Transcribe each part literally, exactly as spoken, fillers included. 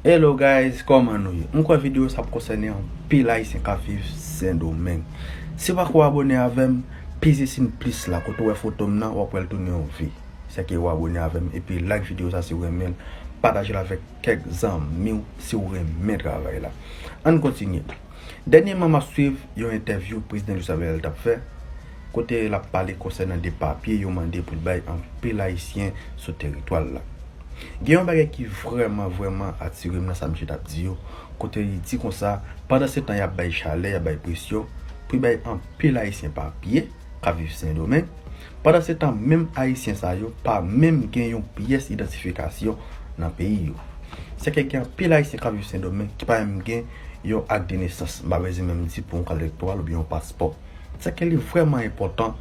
Hello guys, kòman nou ye? M kwè videyo sa ap konsène anpil Ayisyen k ap viv Sendomeng. Si w pako abòne avè m, peze sou plis la, kote w wè foto m nan, w ap wè l tounen yon V. Sèke w abòne avè m, epi like videyo sa si w renmen l, pataje l avèk kèk zanmi w si w renmen travay la. Ann kontinye. Dènyèman, m ap swiv yon entèvyou Prezidan Jovenel t ap fè, kote l ap pale konsènan de papye yo mande pou l bay anpil Ayisyen sou teritwa l la. Gen yon bagay ki vrèman, vrèman atire m nan sa misye t ap di yo, kote li di konsa, pandan se tan y ap bay chalè, y ap bay presyon, pou y bay anpil Ayisyen papye, k ap viv Sendomeng, pandan se tan, menm Ayisyen sa yo pa menm gen yon pyès idantifikasyon nan peyi yo. Sèke gen anpil Ayisyen k ap viv Sendomeng ki pa menm gen yon ak de nesans. M pa bezwen menm di pou yon kat elektoral oubyen yon paspò. Sèke li vrèman enpòtan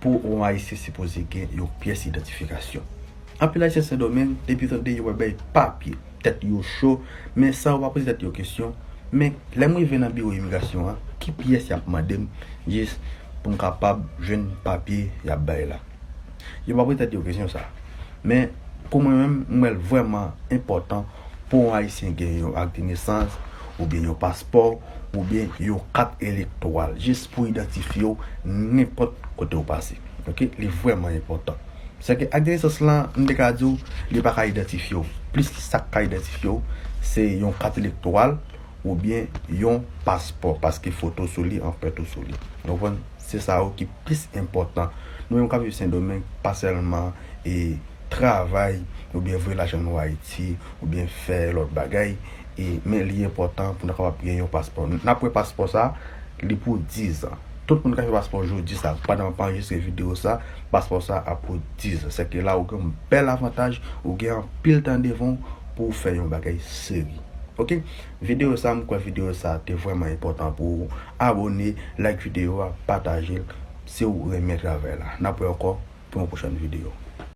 pou yon Ayisyen sipoze gen yon pyès idantifikasyon. Anpil Ayisyen Sendomeng, depi tande yo pa bay papye, tèt yo cho, men san yo pa poze tèt yo kesyon, men lè m rive nan biwo imigrasyon an, ki pyès y ap mande m jis pou m kapab jwenn papye y ap bay la? Yo pa poze tèt yo kesyon sa. Men, pou mwen menm, m wè l vrèman enpòtan pou yon Ayisyen gen yon ak de nesans, oubyen yon paspò, oubyen yon kat elektoral, jis pou idantifye w nenpòt kote w pase. Oke? Li vrèman enpòtan. Sèke ak de nesans lan, m te ka di w, li pa ka idantifye w. Plis ki sa k ka idantifye w, se yon kat elektoral oubyen yon paspò, paske foto sou li, anprent ou sou li. Ou konprann? Se sa yo ki plis enpòtan. Nou menm k ap viv Sendomeng, pa sèlman e travay, oubyen voye lajan nou Ayiti, oubyen fè lòt bagay, e, men li enpòtan pou nou kapab gen yon paspò. N ap wè paspò sa, li pou diz an. Tout moun k ap fè paspò jodi sa, pandan m ap anrejistre videyo sa, paspò sa ap pou diz an. Sèke la ou gen yon bèl avantaj, ou gen anpil tan devan w pou w fè yon bagay serye. Oke? Videyo sa, m kwè videyo sa te vrèman enpòtan pou ou. Abòne, like videyo a, pataje l si w renmen travay la. N ap wè ankò pou yon pwochèn videyo.